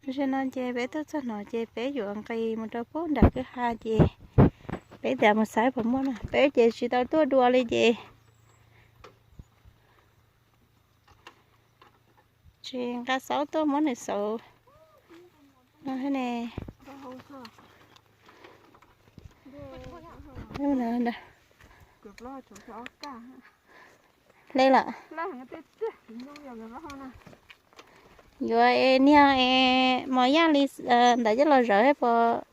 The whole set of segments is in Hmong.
Tam sim no ces peb tuaj txog no ces peb yuav nqis mus rau pem nram kwj ha ces peb tias mus saib puas muaj na. Peb ces tsis tau tuaj dua li ces tsis nqa xauv tuaj muab nws xauv no thiab ne. Hle lawm. Yuav es niag es mos yaj li ntawd coj los zawv thiab puas?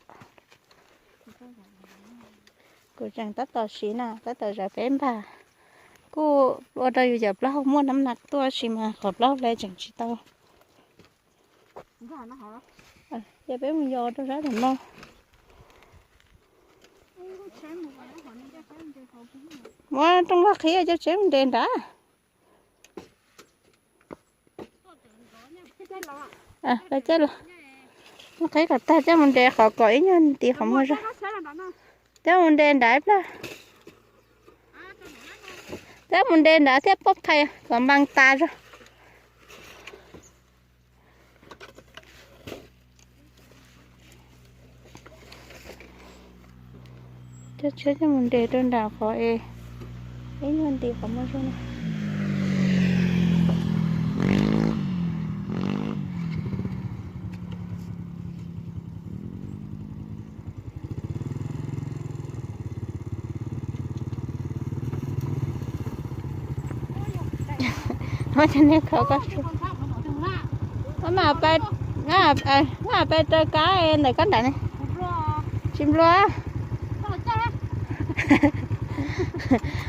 Kuv tseem tab tom siv na, tab tom zawv peb npag. Kuj ua rau yus cov plaub hau muaj nab na tuaj sis mas qhov plaub hle tseem tsis tau. Ces peb mus yos rau sab tom no. Muab rooj vag qhib coj tsheb mus nres nrad. Qhib kom tag coj mus nres qhov kom ib nyuag nti qhov muag zog. Coj mus nres nrad ib pliag. Coj mus nres nrad thiab pob phais kom npas tas zog. Coj tsheb coj mus nres rau nram qhov es ib nyuag nti qhov muag zog na. Muab cov niag khau koj tsuag. Maj pais raws kab ntawm koj nram ne. Tsis nplua.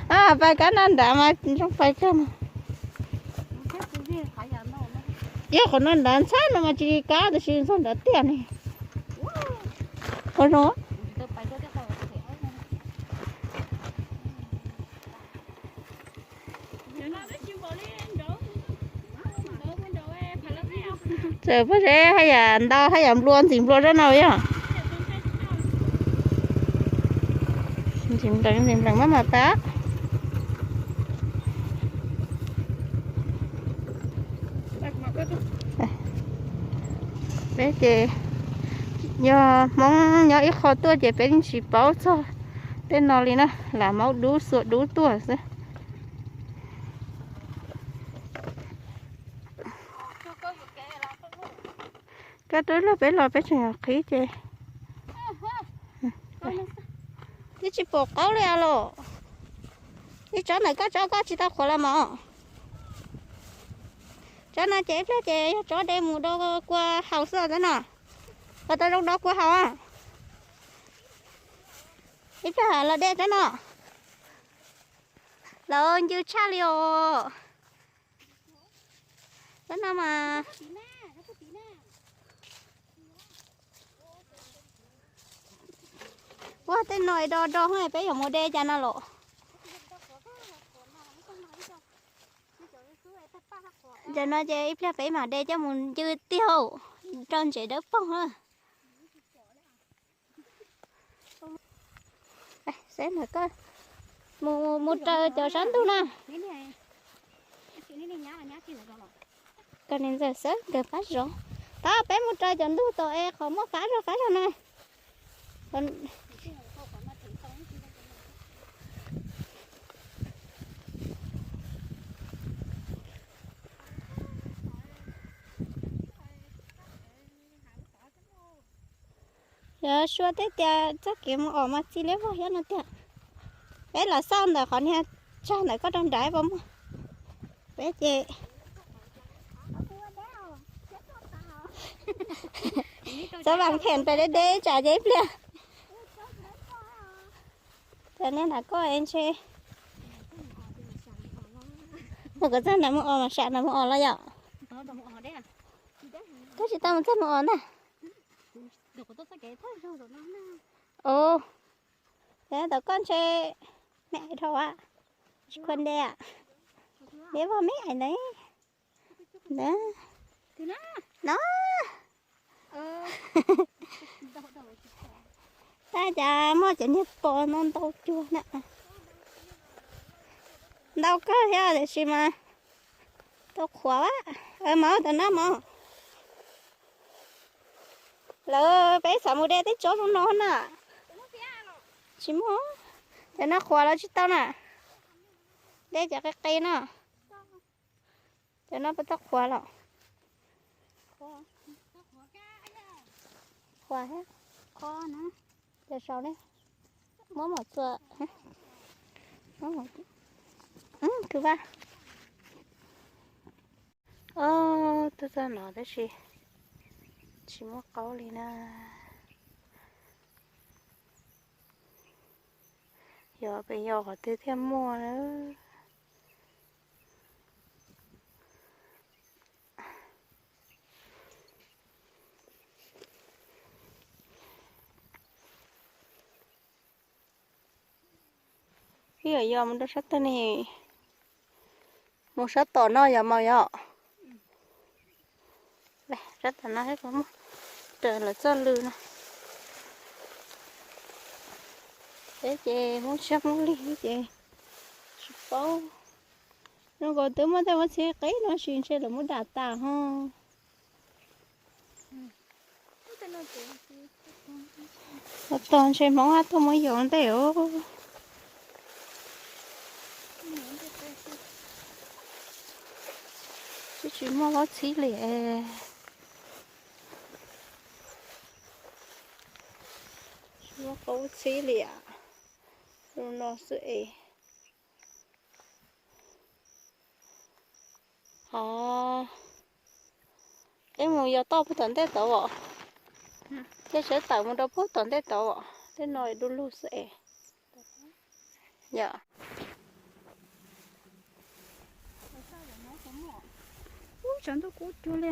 Maj pais kab no nrad mas zoo pais kawg no. Yog qhov no nrad ntxhab no mas tsis kab tab sis ntxhab nrad tiag ne. Qhov no. Txawm pob zeb haj yam ntau haj yam nplua ntxim nplua zab no yog. Ntxim nplees ntxim nplees maj mam pab. Peb ces yog Hmoob nyob ib qho tuaj ces peb yeej tsis paub txog tej no li na, lam maub dub xuam dub tuaj xwb. Koj rub lug peb los peb tseem qhib ces. Twb tsis pom qaub li os los. Ib tsob ntawm koj tsob koj tsis tau qhuav los mog. Tsob no ces ib pliag ces yog tsob de mus do kua haus xwb tsob no. Ua tau zoo do kua haus. Ib pliag los de tsob no. Lawv ncw tshaj li os. Tsob no mas. Ua tej no do do peb yuav mus de cas no los. Cas no ces ib pliag peb mam de coj mus ncw tiag, rau ntsev dawb paug na. Seb koj mus raws cov sab ntug na. Koj niam ntxawm xwb nkawd fab zog. Tab peb mus raws cov ntug tom es qhov muaj fab zog fab zog na. Yog suab tej tias txoj kev mus os mas txi liab vog thiab no tiag. Peb los xauj ntawm qhov niag tsag ntawm koj rau nrad puas muaj. Peb ces txhob vam phem pes deb deb tsam ces ib pliag. Cov niag nram koj es ntshe mus kom txog nram mus os mas sam nram mus os los yom. Koj tsis tau mus txog mus os ntag. Os, tom koj ntshe me dhau a, tsis khuav nte a, liab vog me ntawd. No, tab cas muaj cov niag pos no ntau cuag na. Ntau kawg thiab tiam sis mas tau qhuav a. Mov tom no mov. Lawv peb xav mus de teb tsob zoo no na. Tsis muaj. Cov no qhuav los tsis tau na. De cov qis qis no. Cov no puas tau qhuav los? Qhuav thiab. Cov saud ne. Muab mom txua. Khwv vaj. Ob, tuaj txog no tab sis tsis muaj qaub li na. Yog pes yog qhov twg thiaj muaj na. Ib yam yog mus rau sab tod ne, mus sab tom no yog mas yog. Sab tom no thiab kuv muab raws lawv txoj lw no. Peb ces Hmoob tshiab Hmoob lig ces tsis paub. Zoo nkaus twb muaj tej ua txhiv qib no sis ntshe lawv muab dam tas ho. Tos ntshe Hmoob hab tuaj muab yos ntej os. Twb tsis muaj vaub txhib li es. Tsis muaj vaub txhib li as. Zoo no xwb es. Os, peb mus yos toj puag tom ntej tod os. Tej sawv tawm mus rau puag tom ntej tod os, tej no du lug xwb es. Yog. Ub, tshav ntuj kub cuag li.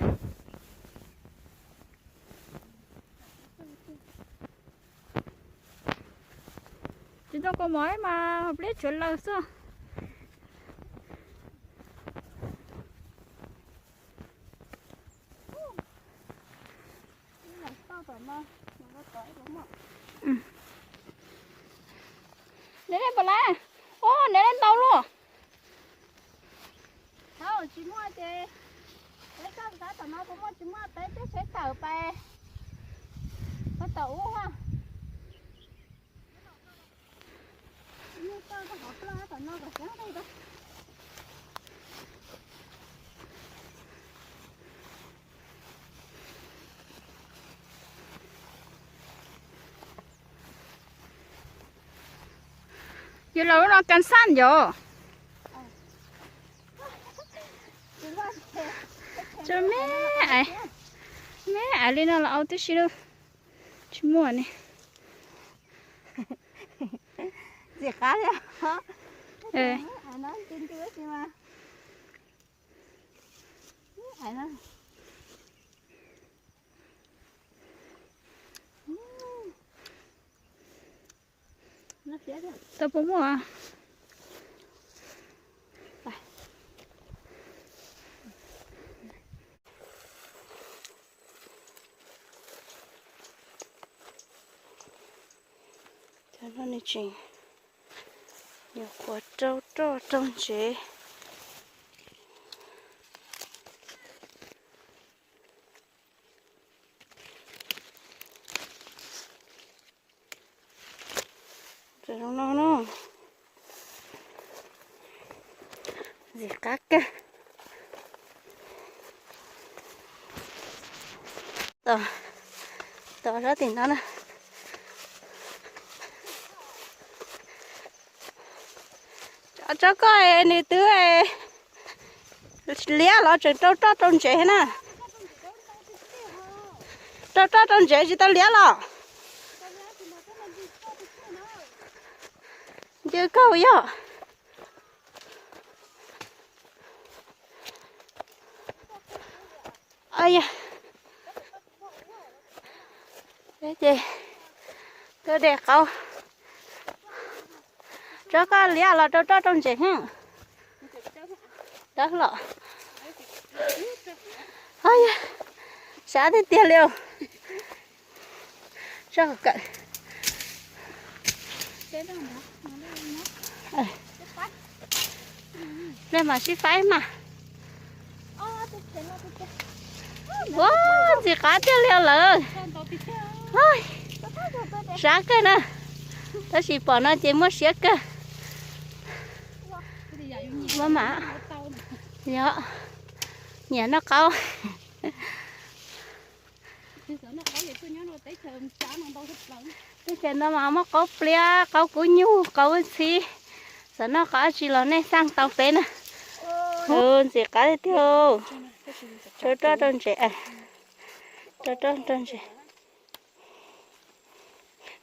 Tsis tau kaus mom mas pliab tshuav lawm xwb. Neb ua le, ub, neb ua le ntau luaj. Thaum tsis muaj ces peb txoj xav tom no puas muaj, tsis muaj peb twb sawv tawm pais, pais tom ub. Yus los lub no kas xaj yom. Tsuas me, me ais li no los au tib si lawm. Tsis muaj ne. Ntxim qab thiab. Tau puas muaj? Cov no nws tseem nyuam qhuav rau roj rau ntsev. Zoo no no. Ntxim qab kawg. Tos sab tim no na. Tsob koj nws twb liab los tseem rau roj rau ntsev na. Rau roj rau ntsev tsis tau liab los. Ncw kawg yog. Ces tuaj de qaub. Tsob koj liab los rau roj rau ntsev. Dawb los. Sab tiag tiag li. Tso kawm. Ple mas sib faib mas. Ua ntxim qab tiag li lawm. Sab kawg na, tab sis pom no ces muaj siab kawg. Muaj mas, yog, nyiam noj qaub. Teb chaws no mas muaj qaub pliab, qaub kub nyuj, qaub txhib. Xav noj qab tsi los nej xaj tau peb na. Ntxim qab tiag tiag. Rau roj rau ntsev, rau roj rau ntsev.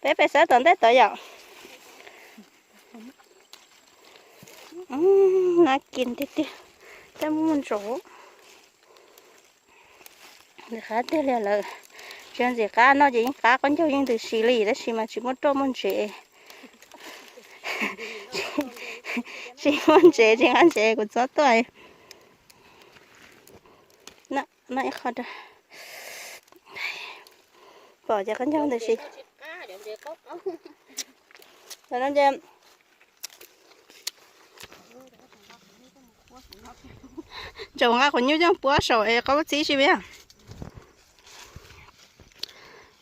Peb pem xab tom ntej tod yom. Nab kis tiag tiag, tej muaj ntsaum. Ntxim qab tiag li lawm. Tsis ntxim qab no ces yeej qab qaub ncaug yeej ntws si li tab sis mas tsis muaj roj muaj ntsev. Tsis muaj ntsev tsis qab ntsev kuv txhob tuaj. Noj ib qho rau. Pom ces qaub ncaug ntws si. Thaum no ces tsaum nqa quav nyuj coj puab saum es qaub txhib si peb.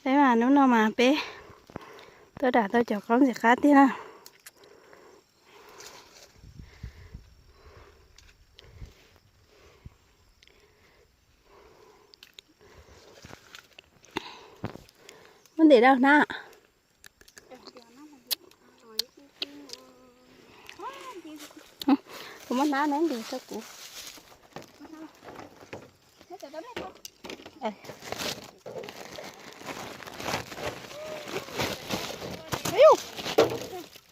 Peb mas hnub no mas peb tuaj dam tau cov qaub ntxim qab tiag na. Muab ntim rau hnab. Kuv muab hnab neb ntim rau kuv.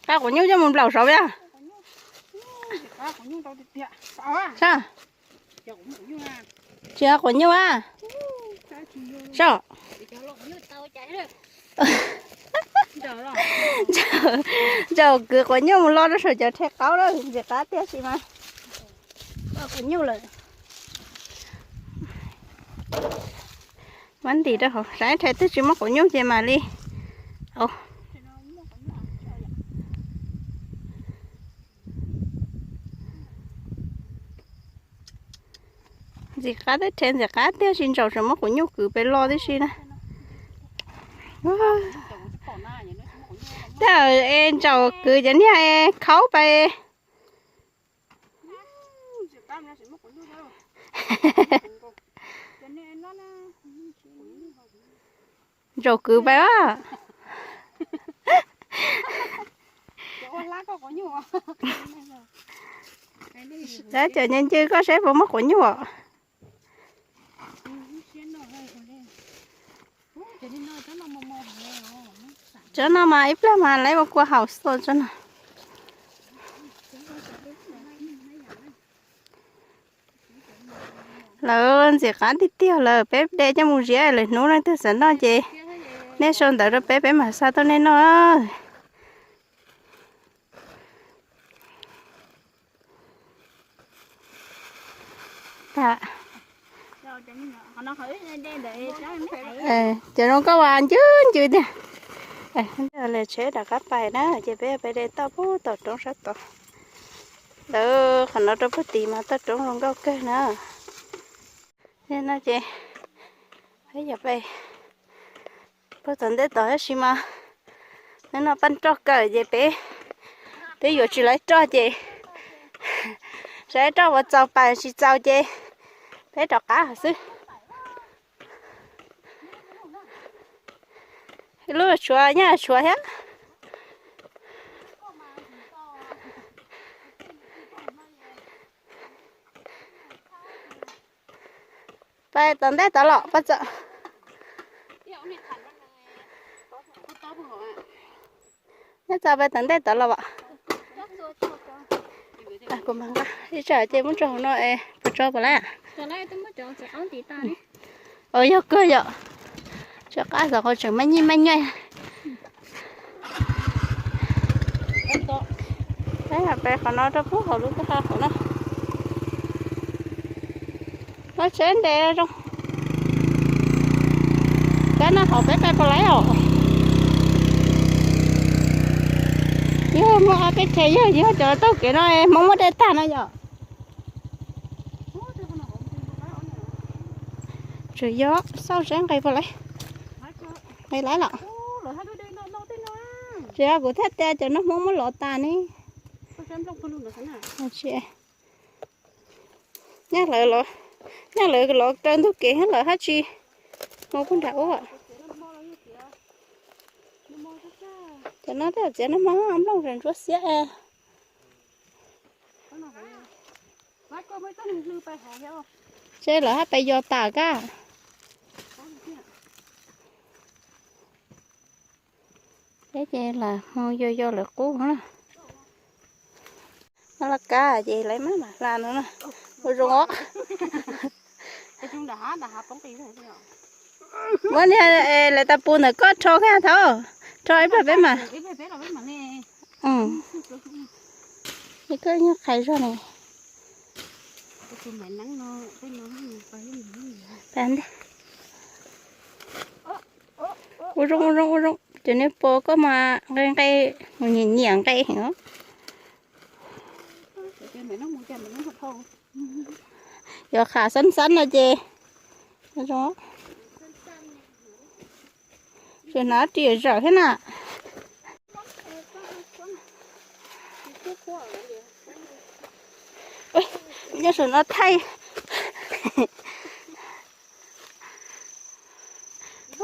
Qab quav nyuj coj mus nplaum saud a. Tsis quav nyuj a. Saib. Ntsaum kwv quav nyuj mus lo rau saum cov rhe qaub lawm ntxim qab tiag si mas. Quav nyuj lawm. Muab ntim rau hauv, saib rhe twg tsis muaj quav nyuj ces mam li. Ntxim qab teb rhe ntxim qab tiag si ntsaum tseem muab quav nyuj kwv pem lo tib si na. Tej es ntsaum kwv cov niag khaub pem. Ntsaum kwv pem a. Lawv cov nce ncw koj saib puas muaj quav nyuj. Tsob no mas ib pliag mas lawv ua kua haum xwb tsob no. Lawv ntxim qab tiag tiag lawm, peb de coj mus ziab lwm hnub leej twg xav noj ces nej sau ntawv rau peb, peb mam xa tuaj nej noj. Cov zoo nkauj uas ncw ncw tiag. Lawv tsheb rov qab pais na, ces peb peb de toj puag tom roob sab tod. Lawv qhov no rau puag tid mas toj roob zoo nkauj kawg na. No ces peb yog peb puag tom ntej tod tab sis mas hnub no paj roj kawm ces peb, peb yuav tsis lawv roj ces saib roj puas txaus pais tsis txaus ces peb rov qab xwb. Lub tshuav nyaj tshuav thiab. Pais tom ntej tod los pais txog. Nyob txog pais tom ntej tod los as. Kuv mas nqa ib tsam ces muab tso hauv no es puas tso puas lawm. Yog kawg yom. Tsam qab xov qhov tseem maj nyiaj maj nyiaj. Peb pais qhov no rau puag hauv lub kwj ha hauv no. Muab tsheb ntes zoo. Kab noj hauv peb pais puas lawm os. Yog muaj ob peb rhe yog yog cov taug kev no Hmoob muab de tag no yom. Tseem yog xauj seb nqes puas lawm. Nqis lawm los? Tsis yog, kuv thiaj tias cov no Hmoob muab lov tas ne. Nyaj lawv los, nyaj lawv los raws ntug kev thiab lawm hab tsi. Hmoob puag nram ub. Cov no tej txiav nag hmo nplooj ntsuab xiab. Ces lawv hab pais yos tas kab. Ces lawv mus yos yos lawv qub na. Noj laj kab ces lawv maj mam hla no na. Ua zoo os. Muab niag lawv tas pus ntawm koj rho kiag thaum, rho ib pliag peb mam. Koj nyuag qhais zog ne. Ua zoo, ua zoo, ua zoo, cov niag pos koj mas nqe nqe, mus nyiam nyiam nqe heev os. Yuav qham xab xab no ces, tsis hnav ris zawm thiab na. Nyob saum no thaij.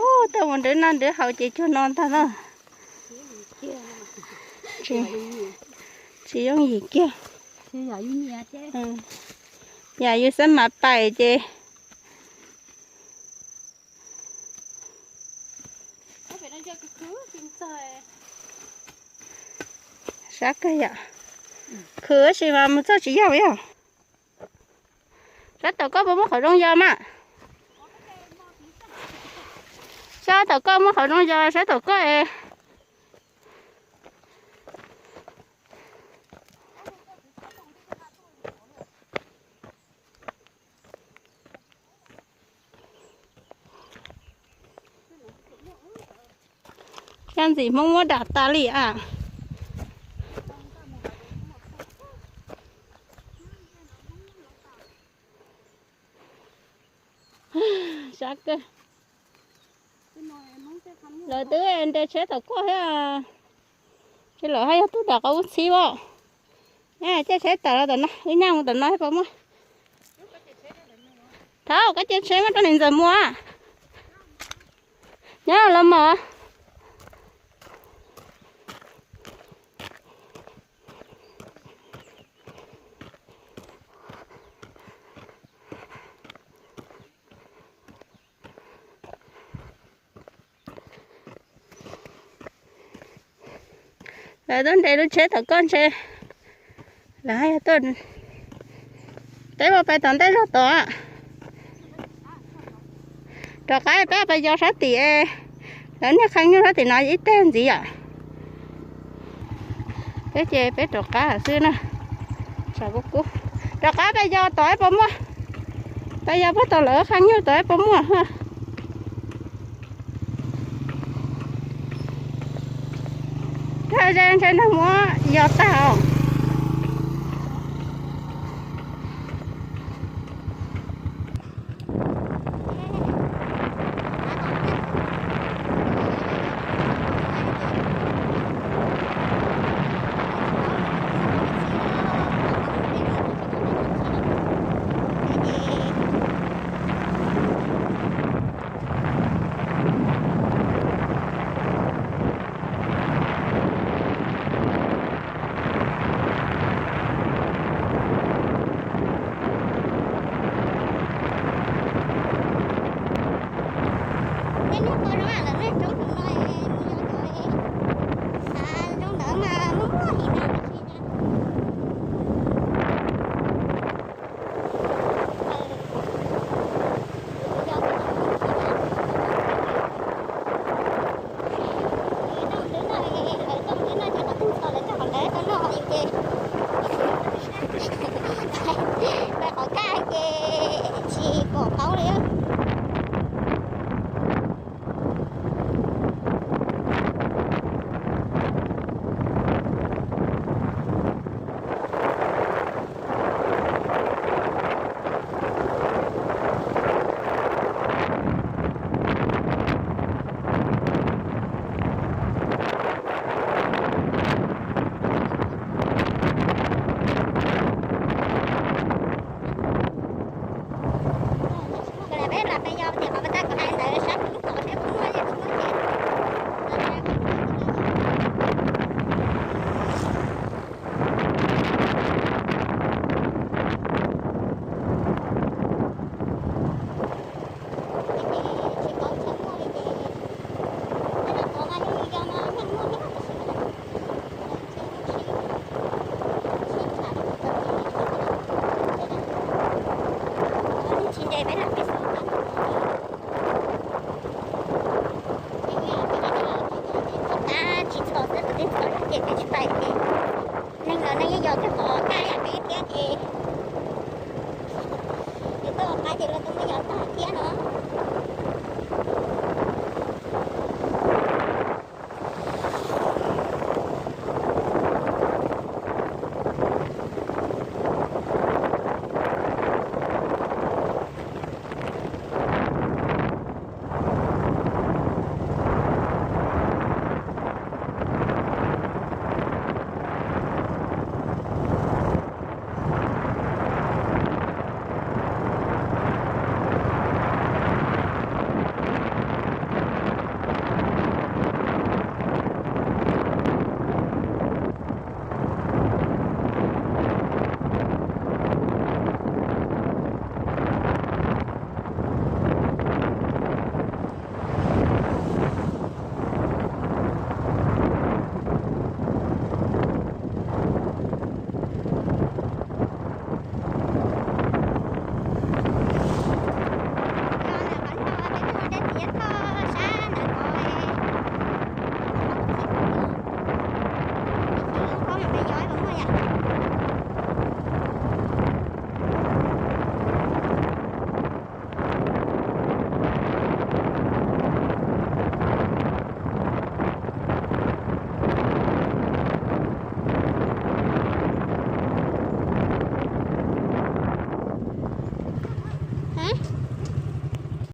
Ub, tau mus nrwv noj nrwv haus ces cuag no ntag na. Tsis yooj yim kiag. Yam yus xab mav pais ces. Sab kawg yom. Khwv tab sis mas mus txog tsis yog yog. Sab tom koj puas muaj qhov zoo yos mas? Sab tom koj muaj qhov zoo yos, sab tom koj es. Xyov ntxim Hmoob muab dam tas li a. Sab kawg. Lawv twb nres tsheb tom koj thiab. Ces lawv haj yog tuaj tom qab ub txhib as. Caij tsheb tawm los tom no, wb nyaj mus tom no thiab puas muaj. Thaum koj caij tsheb muab rau niam ntxawm mus. Nyob los mog. Lawv twb nres lub tsheb tom koj ntshe. Lawv haj yog tuaj. Peb mus pais tom ntej zog tod. Rov qab peb pais yos sab tim, lawv niag qhee nyuj sab tim no ib teg ntxiv yom. Peb ces peb rov qab xwb na. Tshav kub kub. Rov qab pais yos tod puas muaj. Pais yos puag tom lawv qhee nyuj tod puas muaj. Koj ze ntshe nag hmo yos tag os. Peb hnub qhov no lawv neeg coob